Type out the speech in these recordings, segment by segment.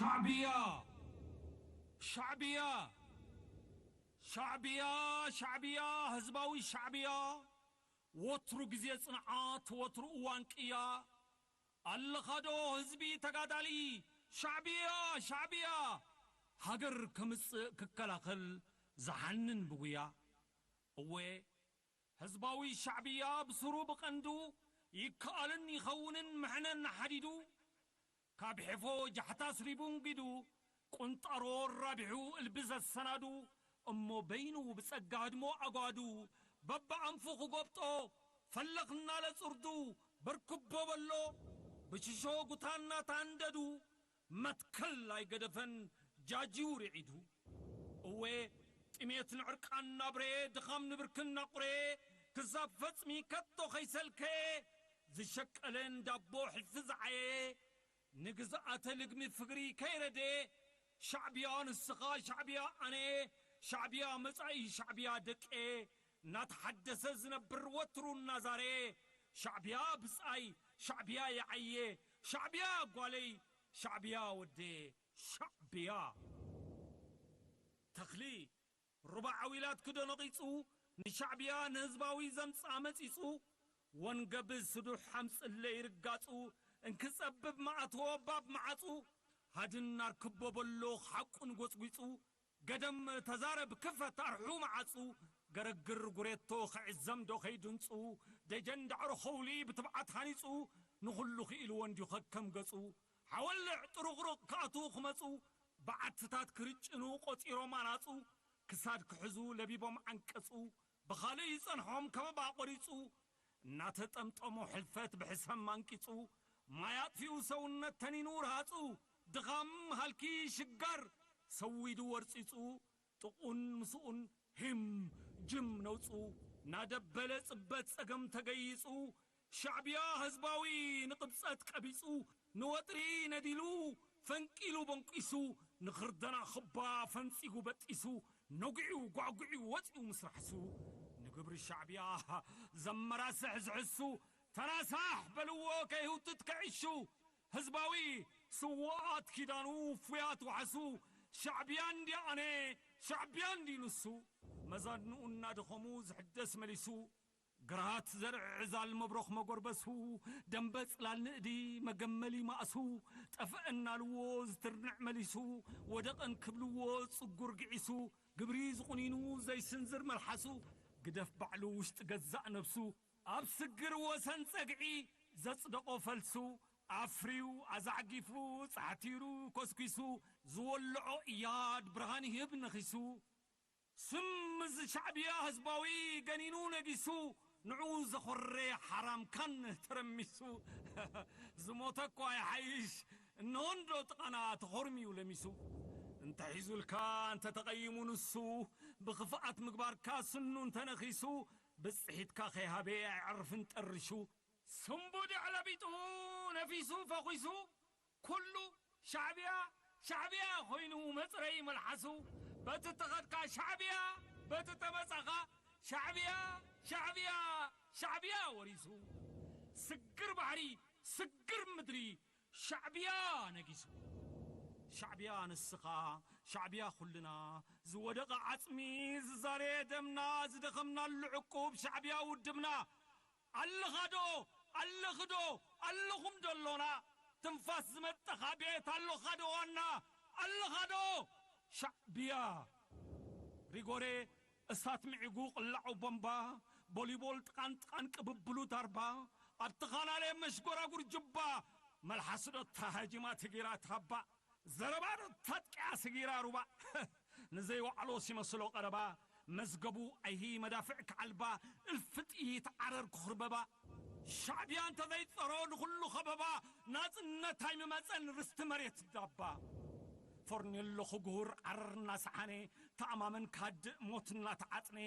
ሻዕብያ! ሻዕብያ! ሻዕብያ! ሻዕብያ! ህዝባዊ ሻዕብያ! ወትሩ ግዜ ጽንዓት፣ ወትሩ እዋን ቅያ። ኣለኻዶ ህዝቢ ተጋዳሊ? ሻዕብያ! ሻዕብያ! ሃገር ከምጽእ ክከላኸል ዝሓንን ብጉያ። እወ፣ ህዝባዊ ሻዕብያ ብስሩ ብቐንዱ ይከኣልን ይኸውንን ምሕነን ሓዲዱ። ካብ ሒፎ ጃሕታ ኣስሪቡ እንጊዱ፣ ቁንጣሮ ኣራቢሑ እልቢ ዘሰናዱ፣ እሞ በይኑ ብጸጋ ህድሞ ኣጓዱ፣ በብኣንፉ ክጎብጦ ፈለኽ እናለ ጽርዱ፣ በርክቦ በሎ ብሽሾ ጉታ እናተኣንደዱ፣ መትከል ኣይገደፈን ጃጅዩ ርዒዱ። እወ፣ ጥሜት ንዕርቃን እናብረየ፣ ድኻም ንብርኪ እናቑረየ፣ ክሳብ ፈጽሚ ከቶ ከይሰልከየ፣ ዝሸቀለ እንዳቦ ሕልፊ ዝዓየየ፣ ንግዝኣተ ልግሚ ፍግሪ ከይረደየ፣ ሻዕብያ ንስኻ፣ ሻዕብያ ኣነየ፣ ሻዕብያ መጻኢ፣ ሻዕብያ ደቀየ፣ እናተሓደሰ ዝነብር ወትሩ እናዛረየ፣ ሻዕብያ ብጻይ፣ ሻዕብያ ይዓየ፣ ሻዕብያ ጓለይ፣ ሻዕብያ ወደየ፣ ሻዕብያ። ተኽሊ ሩባ ዓዊላት ክዶ ነቒጹ፣ ንሻዕብያ ንህዝባዊ ዘምጽኣ መጺጹ፣ ወንገብ ስዱሕ ሓምጽለይ ርጋጹ፣ እንክጸብብ መኣትዎ ባብ መዓጹ፣ ሃድን ኣርክቦ በሎ ሓቁን ጎጽጒጹ፣ ገደም ተዛረብ ክፈት ኣርሑ መዓጹ፣ ገረግር ጉሬቶ ክዕዘም ዶ ከይድንጹ፣ ደጀን ዳዕሮ ኸውሊ ብትብዓት ሃኒጹ፣ ንኹሉ ክኢልዎ እንድዩ ከከም ገጹ፣ ሓወልዕ ጥሩቕሩቕ ክኣትዉ ክመጹ፣ በዓትታት ክርጭኑ ቆጺሮም ኣናጹ፣ ክሳድ ክሕዙ ለቢቦም ዓንቀጹ፣ ብኻልእ ይጸንሖም ከበባ ቆሪጹ፣ እናተጠምጠሞ ሕልፈት ብሕሰም ኣንቂጹ፣ ማይ ኣጥፊኡ ሰውነት ተኒኑ ረሃጹ፣ ድኻም ሃልኪ ሽጋር ሰዊዱ ወርጺጹ፣ ጥቑን ምስኡን ሂም ጅም ነውጹ፣ እናደበለ ጽበት ጸገም ተገይጹ፣ ሻዕብያ ህዝባዊ ንቕብጸት ቀቢጹ፣ ንወጥሪ ነዲሉ ፈንቂሉ በንቂሱ፣ ንኽርደና ኽባ ፈንጺጉ በጢሱ፣ ነጒዑ ጓጒዑ ወጺኡ ምስ ራሕሱ፣ ንግብሪ ሻዕብያ ዘመራስሕ ዝሕሱ፣ ተናሳሕ በልዎ ከይህውትት ከዕሹ፣ ህዝባዊ ስዉኣት ኪዳኑ ውፉያት ወሓሱ፣ ሻዕብያ እንድያ ኣነ፣ ሻዕብያ እንድዩ ንሱ፣ መዛንኡ እናደኸሙ ዝሕደስ መሊሱ፣ ግራት ዘርዒ ዕዛል መብሮኽ መጎርበሱ፣ ደምበ ጽላል ንእዲ መገመሊ ማእሱ፣ ጠፍአ እናልዎ ዝትርንዕ መሊሱ፣ ወደቐ እንክብልዎ ጽጉር ግዒሱ፣ ግብሪ ዝቑኒኑ ዘይስንዝር መልሓሱ፣ ግደፍ ባዕሉ ውሽጢ ገዛእ ነብሱ፣ ኣብ ስግር ወሰን ጸግዒ ዘጽደቖ ፈልሱ፣ ኣፍርዩ ኣዛዕጊፉ ጻሕቲሩ ኮስኲሱ፣ ዝወልዖ እያድ ብርሃን ይህብ ነኺሱ። ስም እዚ ሻዕብያ ህዝባዊ ገኒኑ ነጊሱ፣ ንዕኡ ዘኾረ ሓራም ካን ተረሚሱ። ዝሞተ እኳ ይሓይሽ፣ እንሆ እንዶ ጥቓና ተኾርምዩ ለሚሱ። እንተ ሒዙልካ እንተ ተቐይሙ ንሱ፣ ብኽፍኣት ምግባርካ ስኑ እንተ ነኺሱ፣ ብጽሒትካ ከይሃበ ኣየዕርፍን ጠሪሹ። ስንቡድ ኣዕለቢጡ ነፊሱ ፈኺሱ፣ ኩሉ ሻዕብያ ሻዕብያ ኮይኑ መጽረዪ መልሓሱ፣ በቲ እተኸድካ ሻዕብያ፣ በቲ እተመጻኻ ሻዕብያ፣ ሻዕብያ፣ ሻዕብያ ወሪሱ። ስግር ባሕሪ፣ ስግር ምድሪ ሻዕብያ ነጊሱ። ሻዕብያ ንስኻ፣ ሻዕብያ ኩልና፣ ዝወደቐ ዓጽሚ፣ ዝዛረየ ደምና፣ ዝደኸምናሉ ዕቁብ ሻዕብያ ውድብና። ኣለኻዶ? ኣለኽዶ? ኣለኹም ዶ ኣሎና? ትንፋስ ዝመጠኻ ቤት ኣሎኻዶ ዋና? ኣለኻዶ? ሻዕብያ። ሪጎሬ እሳት ምዒጉ ቅላዑ ቦምባ፣ ቦሊቦል ጥቓን ጥቓን ቅብብሉ ዳርባ፣ ኣብቲ ኻናሌ መሽጎራጉር ጅባ፣ መልሓስ ዶ ተሃጂማ ትጊራ ታባ፣ ዘረባ ዶ ታጥቂዓ ስጊራ ሩባ፣ ንዘይወዓሎ ሲመስሎ ቀረባ፣ መዝገቡ ኣይሂ መዳፍዕ ክዓልባ፣ እልፊ ጥይት ዓረር ክኹርበባ፣ ሻዕብያ እንተዘይጸሮ ንኹሉ ኸበባ፣ ናጽነት ኣይምመጸን ርስቲ መሬት ዳባ። ፎርኔሎ ክጉሁር ዓረር እናሰዓነ፣ ተኣማመን ካድእ ሞት እናተዓጽነ፣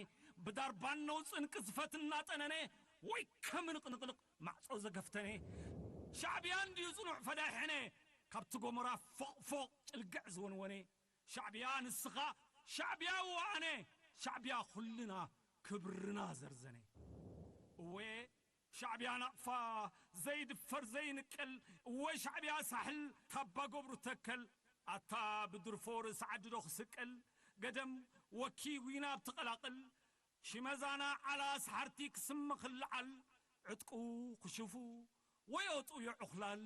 ብዳርባን ነውጽን ቅዝፈት እናጠነነ፣ ወይ ከምንቕንቕንቕ ማዕጾ ዘገፍተነ፣ ሻዕብያ እንድዩ ጽኑዕ ፈዳይ ሕነ፣ ካብቲ ጎመራ ፎቕ ፎቕ ጭልግዕ ዝወንወነ፣ ሻዕብያ ንስኻ፣ ሻዕብያ እወ ኣነ፣ ሻዕብያ ኩልና ክብርና ዘርዘነ። እወ ሻዕብያ ናቕፋ ዘይድፈር ዘይንቀል፣ እወ ሻዕብያ ሳሕል ታባ ገብሩ ተከል፣ ኣታ ብድርፎ ርእሲ ዓዲ ዶ ክስቀል፣ ገደም ወኪ ጒና ኣብ ትቐላቕል፣ ሽመዛና ዓላ ሰሓርቲ ክስም ክልዓል፣ ዕጥቁ ክሽፉ ወዮ ጥዮ ዕኹላል፣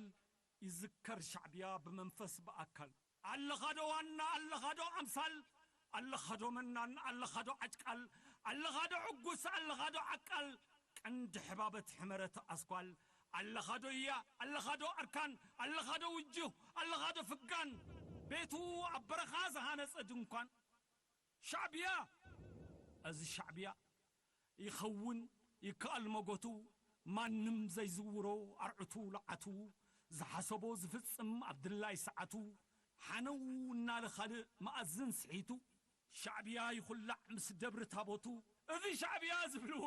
ይዝከር ሻዕብያ ብመንፈስ ብኣካል። ኣለኻዶ ዋና ኣለኻዶ ኣምሳል፣ ኣለኻዶ መናን ኣለኻዶ ዓጭቃል፣ ኣለኻዶ ዕጉስ ኣለኻዶ ዓቃል፣ ቀንዲ ሕባበት ሕመረት ኣስኳል፣ ኣለኻዶ እያ ኣለኻዶ ኣርካን፣ ኣለኻዶ ውጁህ ኣለኻዶ ፍጋን፣ ቤቱ ኣብ በረኻ ዝሃነጸ ድንኳን። ሻዕብያ፣ እዚ ሻዕብያ ይኸውን ይከኣል መጎቱ፣ ማንም ዘይዝውሮ ኣርዕቱ ለዓቱ፣ ዝሓሰቦ ዝፍጽም ኣብ ድላይ ሰዓቱ፣ ሓነው እናለ ካልእ መኣዝን ስሒቱ። ሻዕብያ ይኹላዕ ምስ ደብሪ ታቦቱ፣ እዚ ሻዕብያ ዝብልዎ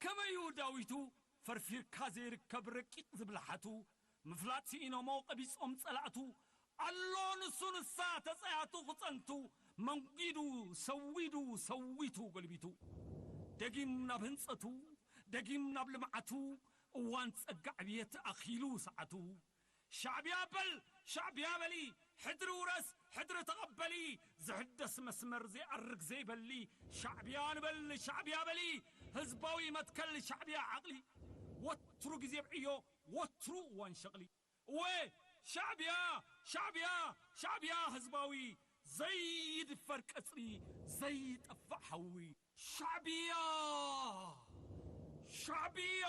ከመዩ ዳዊቱ፣ ፈርፊርካ ዘይርከብ ረቂቕ ዝብልሓቱ፣ ምፍላጥ ስኢኖሞ ቀቢጾም ጸላእቱ፣ ኣሎ ንሱ ንሳ ተጻያቱ ክጸንቱ፣ መንጒዱ ሰዊዱ ሰዊቱ ገልቢቱ። ደጊም ናብ ህንጸቱ፣ ደጊም ናብ ልምዓቱ፣ እዋን ጸጋ ዕብየት ኣኺሉ ሰዓቱ። ሻዕብያ በል ሻዕብያ በሊ፣ ሕድሪ ውረስ ሕድሪ ተቐበሊ፣ ዝሕደስ መስመር ዘይኣርግ ዘይበሊ። ሻዕብያ ንበል ሻዕብያ በሊ፣ ህዝባዊ መትከል ሻዕብያ ዓቕሊ፣ ወትሩ ግዜ ብዕዮ ወትሩ እዋን ሸቕሊ። እወ ሻዕብያ ሻዕብያ ሻዕብያ ህዝባዊ፣ ዘይድፈር ቀጽሪ ዘይጠፍእ ሓዊ። ሻዕብያ ሻዕብያ